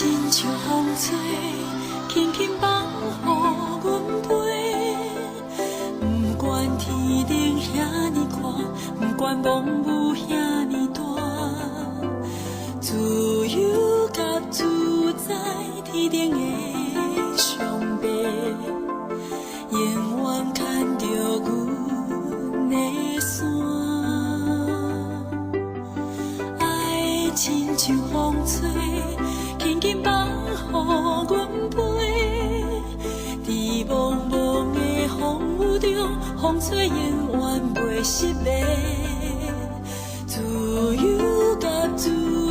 親像風吹，輕輕放予阮飛。毋管天頂遐爾闊，毋管風雨遐爾大，自由佮自在，天頂的上帝，永遠牽著阮的線。愛親像風吹，輕輕放予阮飛。佇茫茫的風雨中，風吹永遠袂熄滅。自由佮自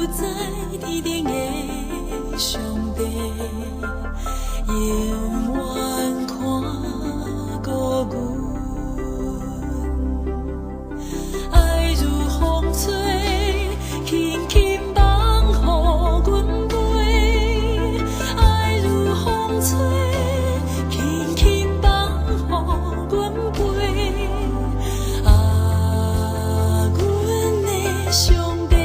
在，天頂的上帝，永遠看顧阮。愛如風吹，輕輕放予阮飛。愛如風吹，輕輕放予阮飛。啊，阮的上帝，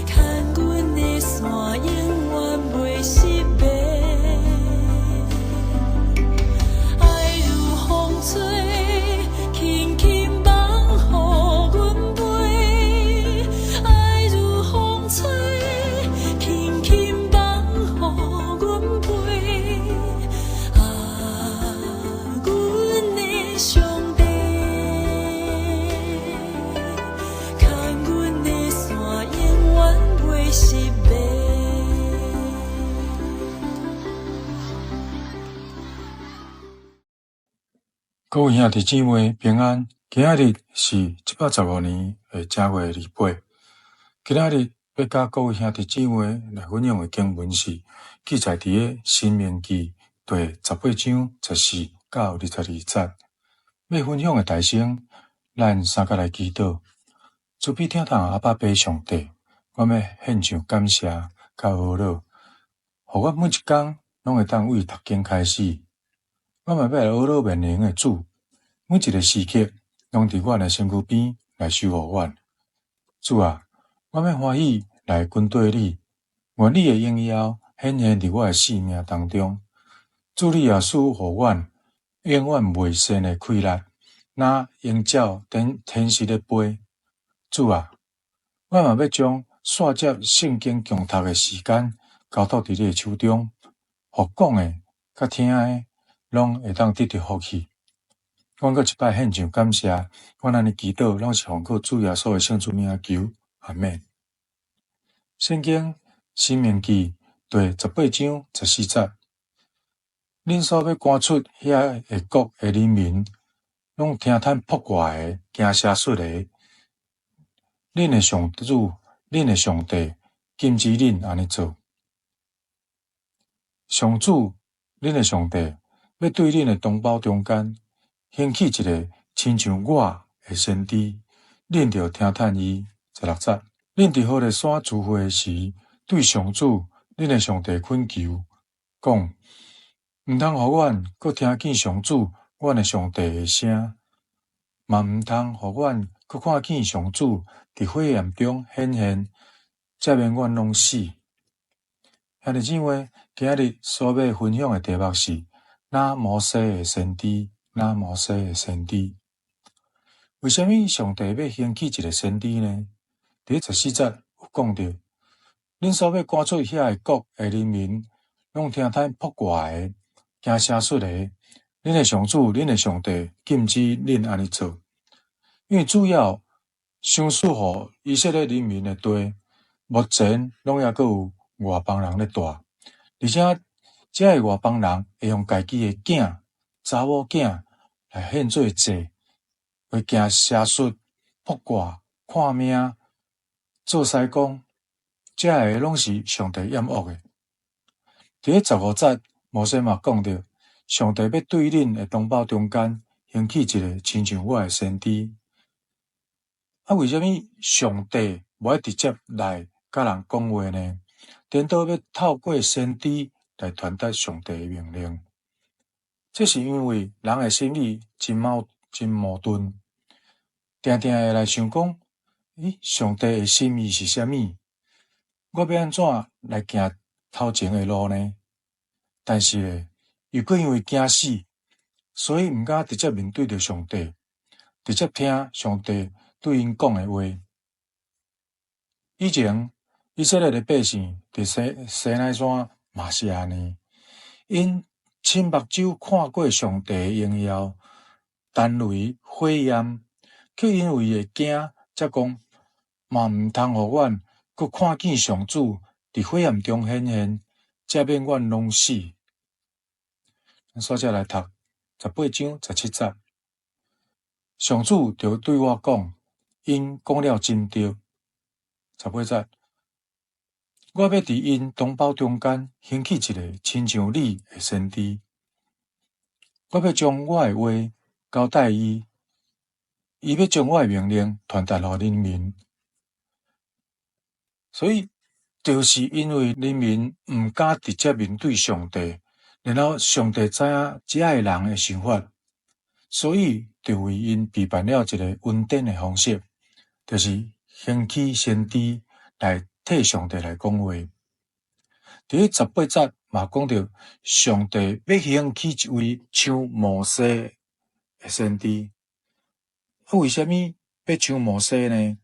牽阮的線永遠袂熄滅。愛如風吹，輕輕放予阮飛。愛如風吹，輕輕放予阮飛。啊，阮的上帝，牽阮的線永遠袂熄滅。各位兄弟姊妹平安，今仔日是115年的正月28。今仔日欲佮各位兄弟姊妹來分享的經文是記載佇咧《申命記》第十八章14到22節。欲分享的大先，咱三佮來祈禱。慈悲疼痛阿爸父上帝，阮欲獻上感謝佮呵咾，予阮每一工攏會當為讀經開始。阮嘛欲來呵咾萬能的主，每一个時刻攏佇阮的身軀邊來守護阮。主啊，阮欲歡喜來跟綴你，願你的榮耀顯現佇我的生命當中。主你也賜予阮永遠袂散的氣力，若鷹鳥天使咧飛。主啊，阮嘛欲將紲接聖經誦讀的時間交託佇你的手中，予講的佮聽的攏會當得著福氣。阮閣一擺獻上感謝，阮按呢祈禱，攏是奉靠主耶穌的聖主名求，阿們。聖經申命記第十八章14節，恁所欲趕出遐个國的人民，攏聽趁卜卦的、行邪術的。恁的上主、恁的上帝禁止恁按呢做。上主、恁的上帝欲對恁的同胞中間興起一个親像我的先知，恁著聽趁伊。16節，恁佇何烈山聚會時，對上主、恁的上帝懇求，講：毋通予阮閣聽見上主、阮的上帝的聲，嘛毋通予阮閣看見上主佇火焰中顯現，才免阮攏死。兄弟姊妹，今仔日所欲分享的題目是：若摩西的先知，若摩西的先知。為啥物上帝欲興起一个先知呢？佇14節有講著，恁所欲趕出遐个國的人民，攏聽趁卜卦的、行邪術的。恁的上主、恁的上帝禁止恁按呢做，因為主要賞賜予以色列人民的地，目前攏猶閣有外邦人咧蹛，而且這个外邦人會用家己的囝、查某囝來獻做祭，會行邪術、卜卦、看命、做師公，這个攏是上帝厭惡的。佇咧15節，摩西嘛講著，上帝欲對恁的同胞中間興起一个親像我的先知。啊，為啥物上帝無愛直接來佮人講話呢？顛倒欲透過先知來傳達上帝的命令。這是因為人的心理真矛盾，定定會來想講，咦，上帝的心意是啥物？我欲按怎來行頭前的路呢？但是咧，又閣因為驚死，所以毋敢直接面對著上帝，直接聽上帝對𪜶講的話。以前以色列的百姓佇西奈山嘛是按呢，𪜶親目睭看過上帝的榮耀，陳雷火焰，卻因為會驚，才講嘛毋通予阮閣看見上主佇火焰中顯現，才免阮攏死。咱煞才來讀18章17節，上主就對我講，𪜶講了真對。18節，我欲佇𪜶同胞中間興起一個親像你的先知，我欲將我的話交代伊，伊欲將我的命令傳達予人民。所以，就是因為人民毋敢直接面對上帝，然後上帝知影這的人的想法，所以就為𪜶備辦了一個恩典的方式，就是興起先知來替上帝來講話。佇彼18節嘛講著上帝欲興起一位像摩西的先知。啊，為啥物欲像摩西呢？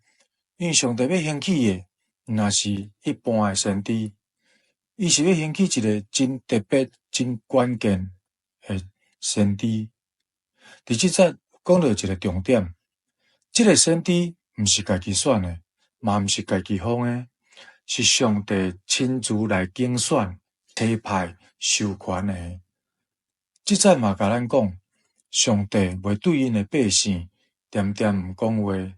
因為上帝欲興起的，毋若是一般的先知，伊是欲興起一個真特別、真關鍵的先知。佇這節講著一個重點，這個先知毋是家己選的，嘛毋是家己封的，是上帝親自來揀選、提派、授權的。這節嘛共咱講，上帝袂對𪜶的百姓恬恬毋講話，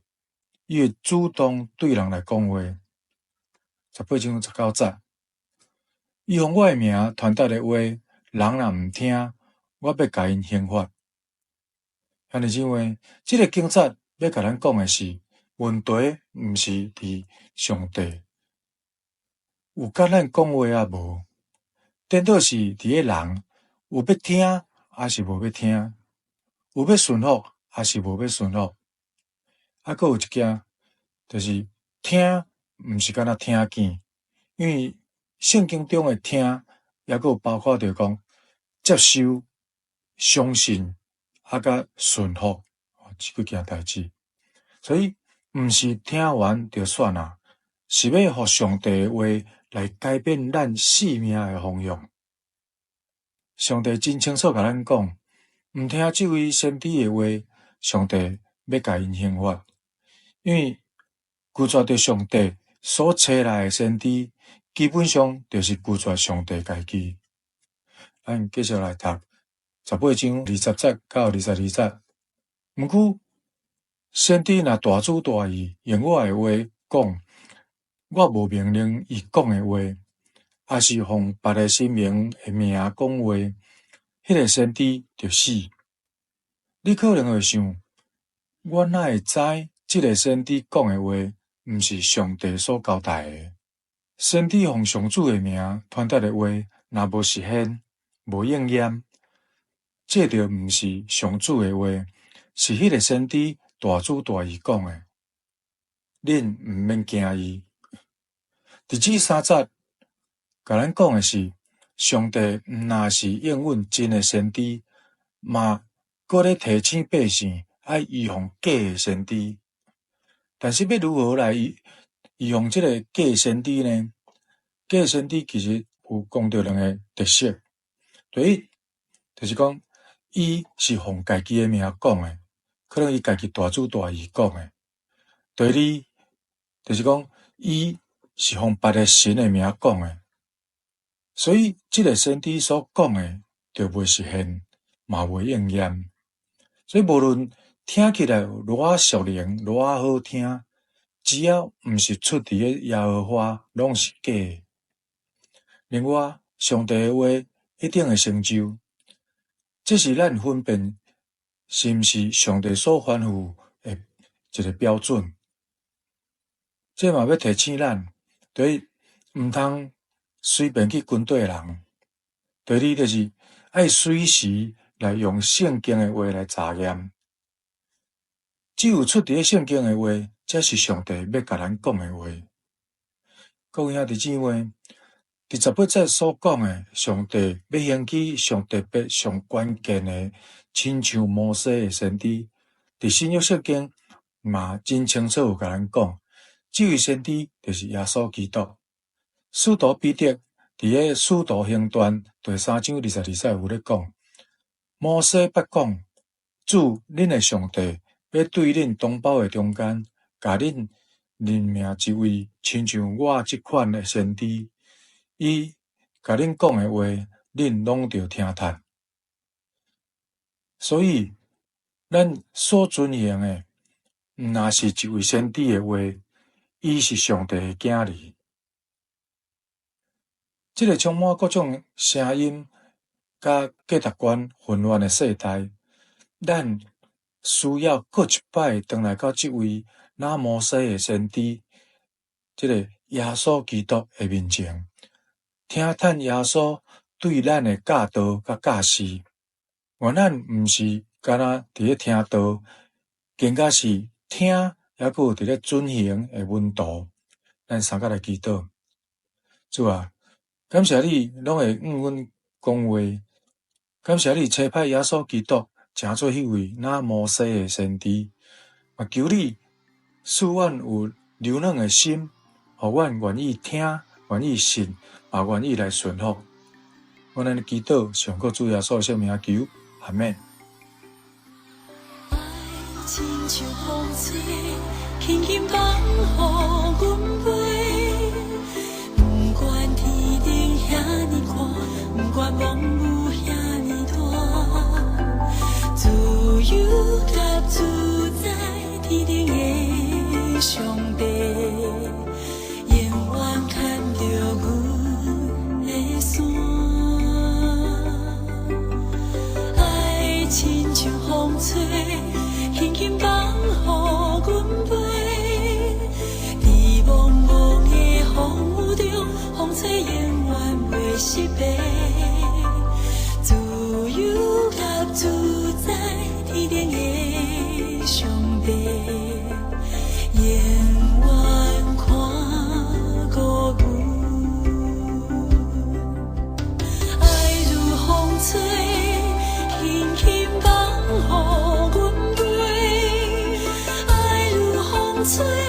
伊會主動對人來講話。18章19節，伊奉我的名傳達的話，人若毋聽，我欲共𪜶刑罰。兄弟姊妹，這個經節欲共咱講的是，問題毋是佇上帝有共咱講話抑無，顛倒是佇个人有欲聽抑是無欲聽，有欲順服抑是無欲順服。啊，閣有一件，就是聽毋是干焦聽見，因為聖經中的聽，抑閣有包括著講接受、相信，啊，佮順服，這幾件代誌。所以毋是聽完就算啊，是欲予上帝的話來改變咱生命的方向。上帝真清楚共咱講，毋聽這位先知的話，上帝欲共𪜶刑罰，因為拒絕著上帝所差來的先知，基本上就是拒絕上帝家己。咱繼續來讀18章20節到22節。毋過，先知若大主大意，用我的話講，我無命令伊講的話，抑是奉別个神明的名講話，彼個先知就死。你可能會想，我哪會知這個先知講的話毋是上帝所交代的？先知奉上主的名傳達的話，若無實現、無應驗，這就毋是上主的話，是彼個先知大主大意講的。恁毋免驚伊。佇這三節，共咱講的是，上帝毋若是應允真的先知，嘛閣咧提醒百姓愛預防假的先知。但是欲如何來預防這個假先知呢？假先知其實有講著兩个特色。第一，就是講伊是奉家己的名講的，可能伊家己大主大意講的。第二，就是講伊是奉別个神的名講的，所以這个先知所講的就袂實現，嘛袂應驗。所以無論聽起來偌屬靈、偌好聽，只要毋是出佇个耶和華，攏是假的。另外，上帝的話一定會成就，這是咱分辨是毋是上帝所吩咐的一個標準。這嘛欲提醒咱，第一，毋通隨便去針對人；第二，就是愛隨時來用聖經的話來查驗。只有出佇咧聖經的話，才是上帝欲共咱講的話。各位兄弟姊妹，佇十八節所講的，上帝欲興起上特別、上關鍵的，親像摩西的先知，佇新約聖經嘛真清楚有共咱講，這位先知就是耶穌基督。使徒彼得佇个使徒行傳第三章二十二節有咧講，摩西捌講，主恁的上帝欲對恁同胞的中間，共恁任命一位親像我這款的先知，伊共恁講的話，恁攏著聽趁。所以，咱所遵行的，毋但是一位先知的話，伊是上帝的囝兒。這个充滿各種聲音佮價值觀混亂的世代，咱需要閣一擺轉來到這位若摩西的先知，這个耶穌基督的面前，聽趁耶穌對咱的教導佮教示。願咱毋是干焦佇咧聽道，更加是聽，猶閣有佇咧遵行的門徒。咱相佮來祈禱，主啊，感謝你攏會應阮講話，感謝你差派耶穌基督成做彼位若摩西的先知，嘛求你賜阮有柔軟的心，予阮願意聽，願意信，嘛願意來順服。阮按呢祈禱，奉靠主耶穌的聖名求，阿們。愛親像風吹，輕輕放予阮飛。不管天頂遐爾闊，不管風雨遐爾大，自由佮自在天頂的上帝，永遠牽著阮的線。愛親像風吹，輕輕放予阮飛。佇茫茫的風雨中，風吹永遠袂熄滅。自由佮自在天頂的上帝，永遠看顧阮。愛如風吹，輕輕放予阮飛。愛如風吹。